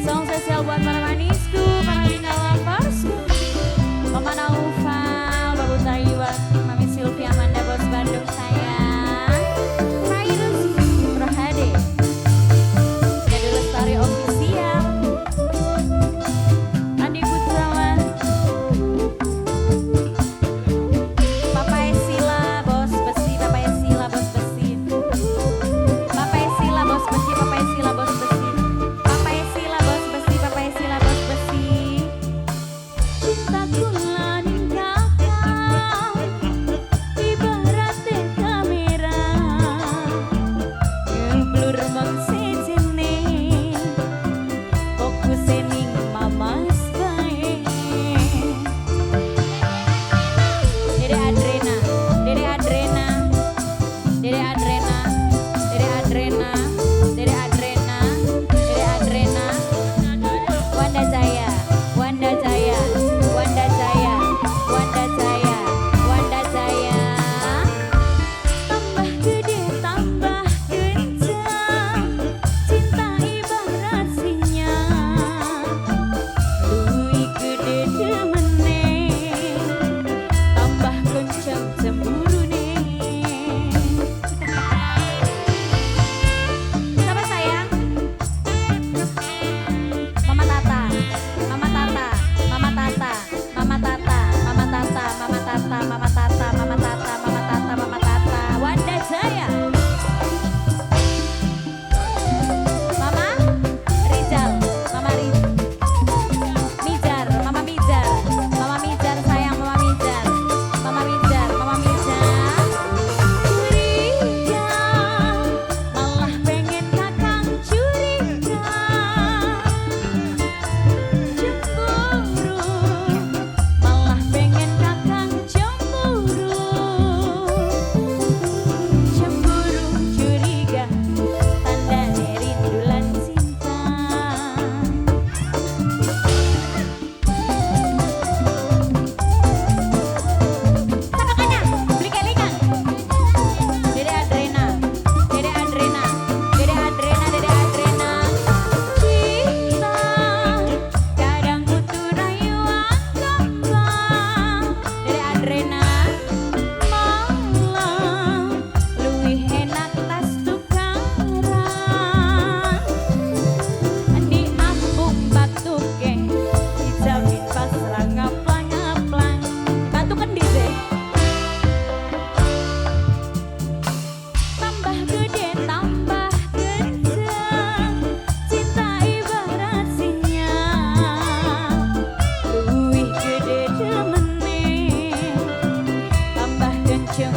Song spesial buat para manisku, para Linda Loversku, Mama Naufal, Babu Taiwan, Mami Sylvia Amanda Bos Bandung sayang, Fairuz Rohade, Gado Lestari Official, Andi Putrawan, Papa Esila Bos Besi, Papa Esila Bos Besi, Papa Esila Bos Besi, Papa Esila Bos Besi, Papa Esila Bos Besi, Papa Esila Bos Besi. Cinta kula ning kakang ibarate kamera ngeblur mung sejene fokuse ning mamas bae. Dede Adrena, Dede Adrena, Dede Adrena, Dede Adrena, Dede Adrena, Dede Adrena, Wanda Jaya, Wanda Jaya, Wanda Jaya, Wanda Jaya, Wanda Jaya. Tambah gede tambah kencang, cinta ibarat sinyal, luwih gede demene, tambah kencang cemburune. Siapa sayang? Mama Tata, Mama Tata, Mama Tata, Mama Tata, Mama Tata, Mama Tata, Mama Tata, Mama Tata, Mama Tata, Mama Tata, Wanda Jaya. Mama Rizal, Mama Mijar, Mama Mijar, Mama Mijar sayang, Mama Mijar, Mama Mijar, Mama Mijar. Curiga, malah pengen kakang curiga. Cemburu, malah pengen kakang cemburu. Cemburu curiga, tandane rindu lan cinta. Sapa kana? Beli kelingan. Dede Adrena, Dede Adrena, Dede Adrena, Dede Adrena. Cinta kadang butuh rayuan kembang. Dede Adrena, malam luwih enak tas tukaran. Di ambung batuke dijamin pas ra ngaplang-ngaplang. Batuk endi sih? Tambah gede tambah kencang, cinta ibarat sinyal, luwih gede demene, tambah kenceng